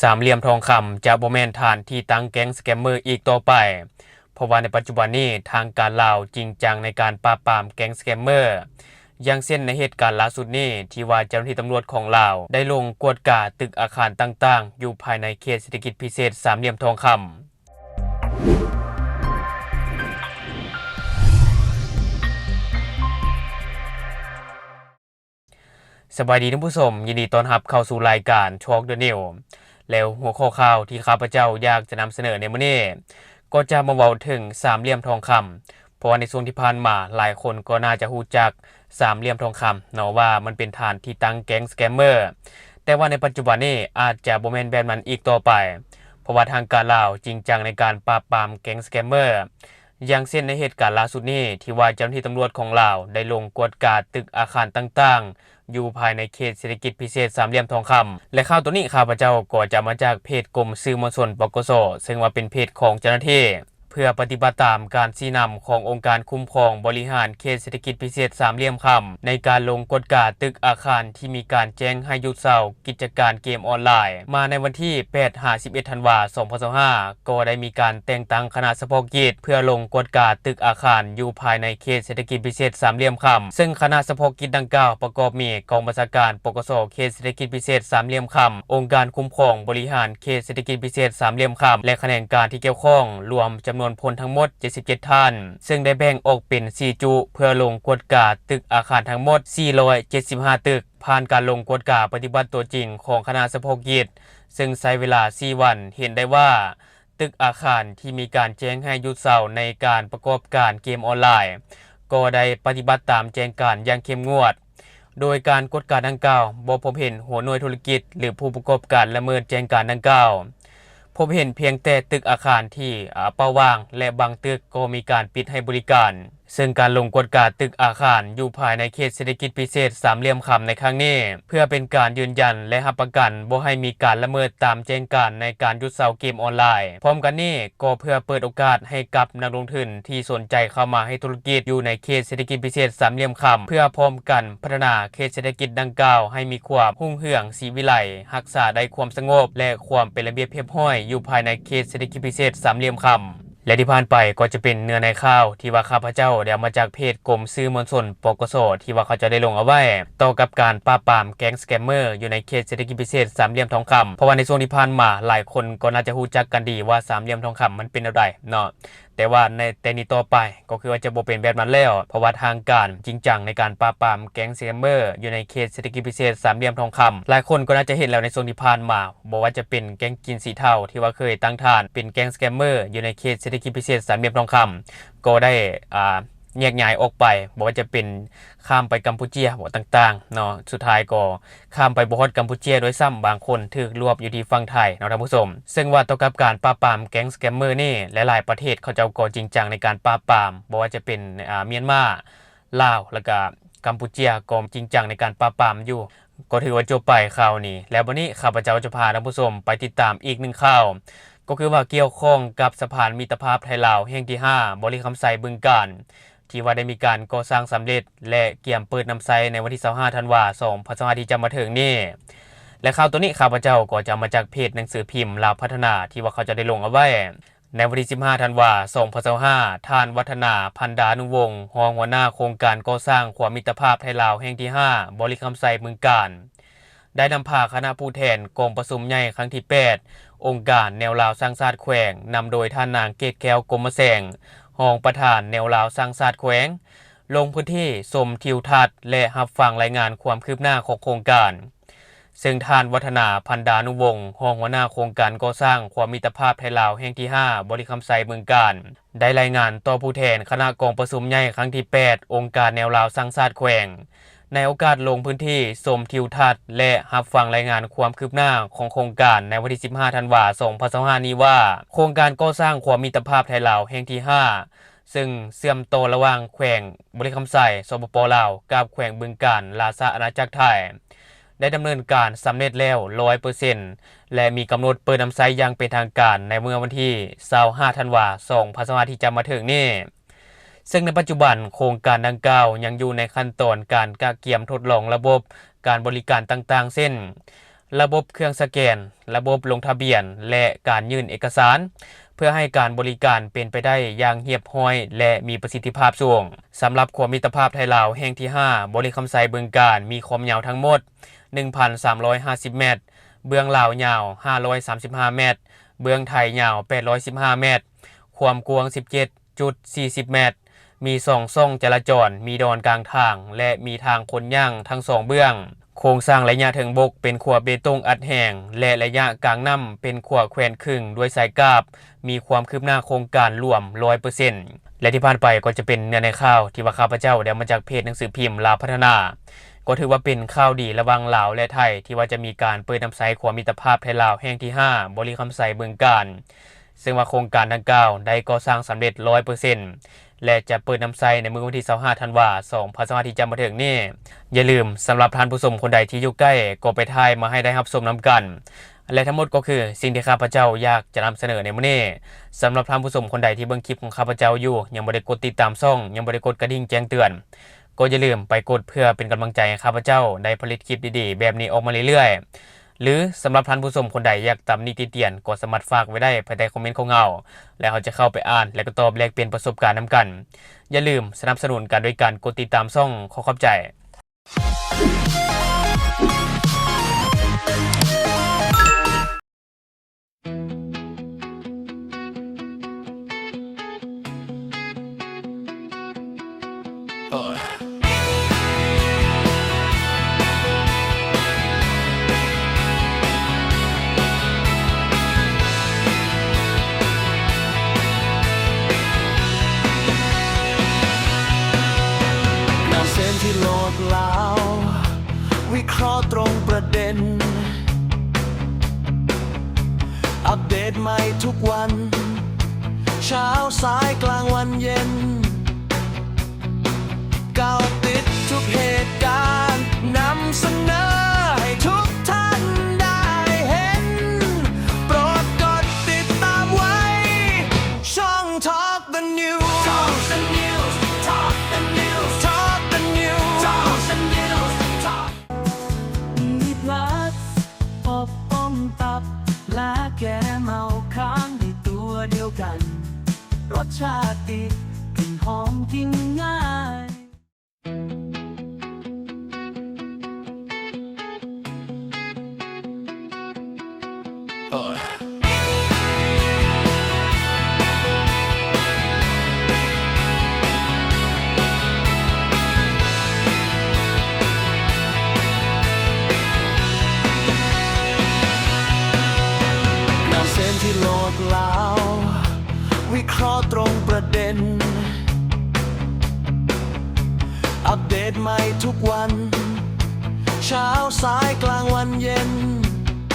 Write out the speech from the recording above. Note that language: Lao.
ສາມຫຼ່ຽມທອງຄຳຈະບໍ່ແມ່ນຖານທີ່ຕັ້ງແກ້ງສະແກມເມີອີກຕໍ່ໄປ, ເພາະວ່າໃນປັດຈຸບັນນີ້ທາງການລາວຈິງຈັງໃນການປາບປາມແກ້ງສະແກມເມີ, ຢ່າງເຊັ່ນໃນເຫດການລ່າສຸດນີ້ ທີ່ວ່າເຈົ້າໜ້າທີ່ຕຳຫຼວດຂອງລາວໄດ້ລົງກວດກາຕຶກອາຄານຕ່າງໆ ຢູ່ພາຍໃນເຂດເສດຖະກິດພິເສດສາມຫຼ່ຽມທອງຄຳ. ສະບາຍດີທ່ານຜູ້ຊົມ, ຍິນດີຕ້ອນຮັບເຂົ້າສູ່ລາຍການ Talk the News ແລະ ຫົວຂໍ້ຂ່າວທີ່ຂ້າພະເຈົ້າຢາກຈະນຳສະເໜີໃນມື້ນີ້ ກໍຈະມາເວົ້າເຖິງສາມຫຼ່ຽມທອງຄຳ, ເພາະວ່າໃນຊ່ວງທີ່ຜ່ານມາຫຼາຍຄົນກໍໜ້າຈະຮູ້ຈັກສາມຫຼ່ຽມທອງຄຳເນາະ ວ່າມັນເປັນຖານທີ່ຕັ້ງແກ້ງສະແກມເມີ, ແຕ່ວ່າໃນປັດຈຸບັນນີ້ອາດຈະບໍ່ແມ່ນແບບນັ້ນອີກຕໍ່ໄປ, ເພາະວ່າທາງການລາວຈິງຈັງໃນການປາບປາມແກ້ງສະແກມເມີ. ຢ່າງເຊັ່ນໃນເຫດການລ່າສຸດນີ້ ທີ່ວ່າເຈົ້າໜ້າທີ່ຕຳຫຼວດຂອງລາວໄດ້ລົງກວດກາຕຶກອາຄານຕ່າງໆ ຢູ່ພາຍໃນເຂດເສດຖະກິດພິເສດສາມຫຼ່ຽມທອງຄຳ ແລະ ຂ່າວໂຕນີ້ຂ້າພະເຈົ້າກໍຈະເອົາມາຈາກເພຈກົມສື່ມວນຊົນ ປກສ ເຊິ່ງວ່າເປັນເພຈຂອງເຈົ້າໜ້າທີ່ ເພື່ອປະຕິບັດຕາມການຊີ້ນຳຂອງອົງການຄຸ້ມຄອງບໍລິຫານເຂດເສດຖະກິດພິເສດສາມຫຼ່ຽມຄຳ ໃນການລົງກວດກາຕຶກອາຄານທີ່ມີການແຈ້ງໃຫ້ຢຸດເຊົາ ກິດຈະການເກມອອນລາຍ ມາໃນວັນທີແປດຫາສິບເອັດທັນວາ ສອງພັນຊາວຫ້າ ກໍໄດ້ມີການແຕ່ງຕັ້ງຄະນະສະເພາະກິດ ເພື່ອລົງກວດກາຕຶກອາຄານຢູ່ພາຍໃນເຂດເສດຖະກິດພິເສດສາມຫຼ່ຽມຄຳ, ເຊິ່ງຄະນະສະເພາະກິດດັ່ງກ່າວປະກອບມີກອງບັນຊາການ ປກສ ເຂດເສດຖະກິດພິເສດສາມຫຼ່ຽມຄຳ, ອົງການຄຸ້ມຄອງບໍລິຫານເຂດເສດຖະກິດພິເສດສາມຫຼ່ຽມຄຳ ແລະ ຂະແໜງການທີ່ກ່ຽວຂ້ອງ, ລວມຈຳນວນພົນທັງໝົດເຈັດສິບເຈັດທ່ານ, ເຊິ່ງໄດ້ແບ່ງອອກເປັນສີ່ຈຸ ເພື່ອລົງກວດກາຕຶກອາຄານທັງໝົດສີ່ຮ້ອຍເຈັດສິບຫ້າຕຶກ. ຜ່ານການລົງກວດກາປະຕິບັດຕົວຈິງຂອງຄະນະສະເພາະກິດ ເຊິ່ງໃຊ້ເວລາສີ່ວັນ, ເຫັນໄດ້ວ່າຕຶກອາຄານທີ່ມີການແຈ້ງໃຫ້ຢຸດເຊົາໃນການປະກອບການເກມອອນລາຍ ກໍໄດ້ປະຕິບັດຕາມແຈ້ງການຢ່າງເຂັ້ມງວດ, ໂດຍການກວດກາດັ່ງກ່າວບໍ່ພົບເຫັນຫົວໜ່ວຍທຸລະກິດ ຫຼື ຜູ້ປະກອບການລະເມີດແຈ້ງການດັ່ງກ່າວ. ພົບເຫັນພຽງແຕ່ຕຶກອາຄານທີ່ ອາ ເປົ່າວ່າງ ແລະ ບາງຕຶກກໍມີການປິດໃຫ້ບໍລິການ. ເຊິ່ງການລົງກວດກາຕຶກອາຄານຢູ່ພາຍໃນເຂດເສດຖະກິດພິເສດສາມຫຼ່ຽມຄຳໃນຄັ້ງນີ້ ເພື່ອເປັນການຢືນຢັນ ແລະ ຮັບປະກັນບໍ່ໃຫ້ມີການລະເມີດຕາມແຈ້ງການໃນການຢຸດເຊົາເກມອອນລາຍ. ພ້ອມກັນນີ້ກໍເພື່ອເປີດໂອກາດໃຫ້ກັບນັກລົງທຶນທີ່ສົນໃຈເຂົ້າມາເຮັດທຸລະກິດຢູ່ໃນເຂດເສດຖະກິດພິເສດສາມຫຼ່ຽມຄຳ ເພື່ອພ້ອມກັນພັດທະນາເຂດເສດຖະກິດດັ່ງກ່າວໃຫ້ມີຄວາມຮຸ່ງເຮືອງສີວິໄລ, ຮັກສາໄດ້ຄວາມສະຫງົບ ແລະ ຄວາມເປັນລະບຽບຮຽບຮ້ອຍຢູ່ພາຍໃນເຂດເສດຖະກິດພິເສດສາມຫຼ່ຽມຄຳ. ແລະ ທີ່ຜ່ານໄປກໍຈະເປັນເນື້ອໃນຂ່າວທີ່ວ່າຂ້າພະເຈົ້າໄດ້ເອົາມາຈາກເພຈກົມສື່ມວນຊົນ ປກສ ທີ່ວ່າເຂົາເຈົ້າໄດ້ລົງເອົາໄວ້ ຕໍ່ກັບການປາບປາມແກ້ງສະແກມເມີຢູ່ໃນເຂດເສດຖະກິດພິເສດສາມຫຼ່ຽມທອງຄຳ. ເພາະວ່າໃນຊ່ວງທີ່ຜ່ານມາຫຼາຍຄົນກໍໜ້າຈະຮູ້ຈັກກັນດີວ່າສາມຫຼ່ຽມທອງຄຳມັນເປັນແນວໃດເນາະ, ແຕ່ວ່າໃນແຕ່ນີ້ຕໍ່ໄປກໍຄືວ່າຈະບໍ່ເປັນແບບນັ້ນແລ້ວ, ເພາະວ່າທາງການຈິງຈັງໃນການປາບປາມແກ້ງສະແກມເມີຢູ່ໃນເຂດເສດຖະກິດພິເສດສາມຫຼ່ຽມທອງຄຳ. ຫຼາຍຄົນກໍໜ້າຈະເຫັນແລ້ວໃນຊ່ວງທີ່ຜ່ານມາ ບໍ່ວ່າຈະເປັນແກ້ງຈີນສີເທົາທີ່ວ່າເຄີຍຕັ້ງຖານເປັນແກ້ງສະແກມເມີຢູ່ໃນເຂດເສດຖະກິດພິເສດສາມຫຼ່ຽມທອງຄຳ ກໍໄດ້ ອ່າ ແຍກຍ້າຍອອກໄປ, ບໍ່ວ່າຈະເປັນຂ້າມໄປກຳປູເຈຍ ບໍ່ ຕ່າງໆເນາະ, ສຸດທ້າຍກໍຂ້າມໄປບໍ່ຮອດກຳປູເຈຍດ້ວຍຊ້ຳ, ບາງຄົນຖືກລວບຢູ່ທີ່ຝັ່ງໄທເນາະທ່ານຜູ້ຊົມ. ເຊິ່ງວ່າຕໍ່ກັບການປາບປາມແກ້ງສະແກມເມີນີ້ ຫຼາຍໆປະເທດເຂົາເຈົ້າກໍຈິງຈັງໃນການປາບປາມ, ບໍ່ວ່າຈະເປັນ ອ່າ ມຽນມາ, ລາວ ແລ້ວກະກຳປູເຈຍ ກໍຈິງຈັງໃນການປາບປາມຢູ່. ກໍຖືວ່າຈົບໄປຂ່າວນີ້ ແລ້ວບັດນີ້ຂ້າພະເຈົ້າຈະພາທ່ານຜູ້ຊົມໄປຕິດຕາມອີກໜຶ່ງຂ່າວ, ກໍຄືວ່າກ່ຽວຂ້ອງກັບສະພານມິດຕະພາບໄທລາວແຫ່ງທີຫ້າ ບໍລິຄຳໄຊ ບຶງການ ທີ່ວ່າໄດ້ມີການກໍ່ສ້າງສຳເລັດ ແລະ ກຽມເປີດນຳໃຊ້ໃນວັນທີຊາວຫ້າທັນວາ ສອງພັນຊາວຫ້າ ທີ່ຈະມາເຖິງນີ້. ແລະ ຂ່າວໂຕນີ້ຂ້າພະເຈົ້າກໍຈະເອົາມາຈາກເພຈໜັງສືພິມລາວພັດທະນາ ທີ່ວ່າເຂົາເຈົ້າໄດ້ລົງເອົາໄວ້. ໃນວັນທີສິບຫ້າທັນວາ ສອງພັນຊາວຫ້າ ທ່ານ ວັດທະນາ ພັນດານຸວົງ ຮອງຫົວໜ້າໂຄງການກໍ່ສ້າງຂົວມິດຕະພາບໄທລາວແຫ່ງທີຫ້າ ບໍລິຄຳໄຊ ບຶງການ ໄດ້ນຳພາຄະນະຜູ້ແທນກອງປະຊຸມໃຫຍ່ຄັ້ງທີແປດ ອົງການແນວລາວສ້າງຊາດແຂວງ ນຳໂດຍທ່ານນາງ ເກດແກ້ວ ກົມມະແສງ ຮອງປະທານແນວລາວສ້າງຊາດແຂວງ ລົງພື້ນທີ່ຊົມທິວທັດ ແລະ ຮັບຟັງລາຍງານຄວາມຄືບໜ້າຂອງໂຄງການ. ເຊິ່ງທ່ານ ວັດທະນາ ພັນດານຸວົງ ຮອງຫົວໜ້າໂຄງການກໍ່ສ້າງຂົວມິດຕະພາບໄທລາວແຫ່ງທີຫ້າ ບໍລິຄຳໄຊ ບຶງການ ໄດ້ລາຍງານຕໍ່ຜູ້ແທນຄະນະກອງປະຊຸມໃຫຍ່ຄັ້ງທີແປດ ອົງການແນວລາວສ້າງຊາດແຂວງ ໃນໂອກາດລົງພື້ນທີ່ຊົມທິວທັດ ແລະ ຮັບຟັງລາຍງານຄວາມຄືບໜ້າຂອງໂຄງການໃນວັນທີສິບຫ້າທັນວາ ສອງພັນຊາວຫ້ານີ້ວ່າ ໂຄງການກໍ່ສ້າງຂົວມິດຕະພາບໄທລາວແຫ່ງທີຫ້າ ເຊິ່ງເຊື່ອມຕໍ່ລະຫວ່າງແຂວງບໍລິຄຳໄຊ ສປປ ລາວ ກັບແຂວງບຶງການ ລາຊະອານາຈັກໄທ ໄດ້ດຳເນີນການສຳເລັດແລ້ວຮ້ອຍເປີເຊັນ ແລະ ມີກຳນົດເປີດນຳໃຊ້ຢ່າງເປັນທາງການໃນເມື່ອວັນທີຊາວຫ້າທັນວາ ສອງພັນຊາວຫ້າ ທີ່ຈະມາເຖິງນີ້. ເຊິ່ງໃນປັດຈຸບັນໂຄງການດັ່ງກ່າວຍັງຢູ່ໃນຂັ້ນຕອນການກະກຽມທົດລອງລະບົບການບໍລິການຕ່າງໆ ເຊັ່ນ ລະບົບເຄື່ອງສະແກນ, ລະບົບລົງທະບຽນ ແລະ ການຍື່ນເອກະສານ ເພື່ອໃຫ້ການບໍລິການເປັນໄປໄດ້ຢ່າງຮຽບຮ້ອຍ ແລະ ມີປະສິດທິພາບສູງ. ສຳລັບຂົວມິດຕະພາບໄທລາວແຫ່ງທີຫ້າ ບໍລິຄຳໄຊ ບຶງການ ມີຄວາມຍາວທັງໝົດ ໜຶ່ງພັນສາມຮ້ອຍຫ້າສິບແມັດ, ເບື້ອງລາວຍາວຫ້າຮ້ອຍສາມສິບຫ້າແມັດ, ເບື້ອງໄທຍາວແປດຮ້ອຍສິບຫ້າແມັດ, ຄວາມກວ້າງສິບເຈັດຈຸດສີ່ສິບແມັດ, ມີສອງຊ່ອງຈະລາຈອນ, ມີດອນກາງທາງ ແລະ ມີທາງຄົນຍ່າງທັງສອງເບື້ອງ. ໂຄງສ້າງໄລຍະເທິງບົກເປັນຂົວເບຕົງອັດແຮງ ແລະ ໄລຍະກາງນ້ຳເປັນຂົວແຂວນຄຶງດ້ວຍສາຍກາບ, ມີຄວາມຄືບໜ້າໂຄງການລວມຮ້ອຍເປີເຊັນ. ແລະ ທີ່ຜ່ານໄປກໍຈະເປັນເນື້ອໃນຂ່າວທີ່ວ່າຂ້າພະເຈົ້າໄດ້ເອົາມາຈາກເພຈໜັງສືພິມລາວພັດທະນາ. ກໍຖືວ່າເປັນຂ່າວດີລະຫວ່າງລາວ ແລະ ໄທ ທີ່ວ່າຈະມີການເປີດນຳໃຊ້ຂົວມິດຕະພາບໄທລາວແຫ່ງທີຫ້າ ບໍລິຄຳໄຊ ບຶງການ. ເຊິ່ງວ່າໂຄງການດັ່ງກ່າວໄດ້ກໍ່ສ້າງສຳເລັດຮ້ອຍເປີເຊັນ ແລະ ຈະເປີດນຳໃຊ້ໃນມື້ວັນທີຊາວຫ້າ ທັນວາ ສອງພັນຊາວຫ້າ ທີ່ຈະມາເຖິງນີ້. ຢ່າລືມ, ສຳລັບທ່ານຜູ້ຊົມຄົນໃດທີ່ຢູ່ໃກ້ ກໍໄປຖ່າຍມາໃຫ້ໄດ້ຮັບຊົມນຳກັນ. ແລະ ທັງໝົດກໍຄືສິ່ງທີ່ຂ້າພະເຈົ້າຢາກຈະນຳສະເໜີໃນມື້ນີ້. ສຳລັບທ່ານຜູ້ຊົມຄົນໃດທີ່ເບິ່ງຄລິບຂອງຂ້າພະເຈົ້າຢູ່ ຍັງບໍ່ໄດ້ກົດຕິດຕາມຊ່ອງ, ຍັງບໍ່ໄດ້ກົດກະດິ່ງແຈ້ງເຕືອນ, ກໍຢ່າລືມໄປກົດເພື່ອເປັນກຳລັງໃຈໃຫ້ຂ້າພະເຈົ້າໄດ້ຜະລິດຄລິບດີໆແບບນີ້ອອກມາເລື້ອຍໆ. ຫຼື ສຳລັບທ່ານຜູ້ຊົມຄົນໃດຢາກຕຳໜິຕິຕຽນ ກໍສາມາດຝາກໄວ້ໄດ້ພາຍໃຕ້ຄອມເມັນຂອງເຮົາ ແລະ ເຮົາຈະເຂົ້າໄປອ່ານ ແລະ ກໍຕອບແລກປ່ຽນປະສົບການນຳກັນ. ຢ່າລືມສະໜັບສະໜູນກັນໂດຍການກົດຕິດຕາມຊ່ອງ. ຂໍຂອບໃຈ. ໜ້າເຊັນທີ່ໂຫຼດຫຼາວ ວິເຄາະຕຣົງປະເດັນ ອັບເດດໃໝ່ທຸກວັນ ເຊົ້າສາຍກາງວັນເຢັນ ເກົາະຕິດທຸກເຫດການ ນຳສະເໜີໃຫ້ທຸກທ່ານໄດ້ເຫັນ ໂປດກົດຕິດຕາມໄວ້ ຊ່ອງ Talk the News Talk the News Talk the News Talk the News Talk the News Talk ມີພລັສ ປົກປ້ອງຕັບ ແລະ ແກ້ເມົາຄ້າງໃນຕົວດຽວກັນ ລົດຊາດດີ ກິ່ນຫອມກິນງ່າຍ. ໜ້າເຊັນທີ່ໂຫຼດຫຼາວ ວິເຄາະຕຣົງປະເດັນ ອັບເດດໃໝ່ທຸກວັນ ເຊົ້າສາຍກາງວັນເຢັນ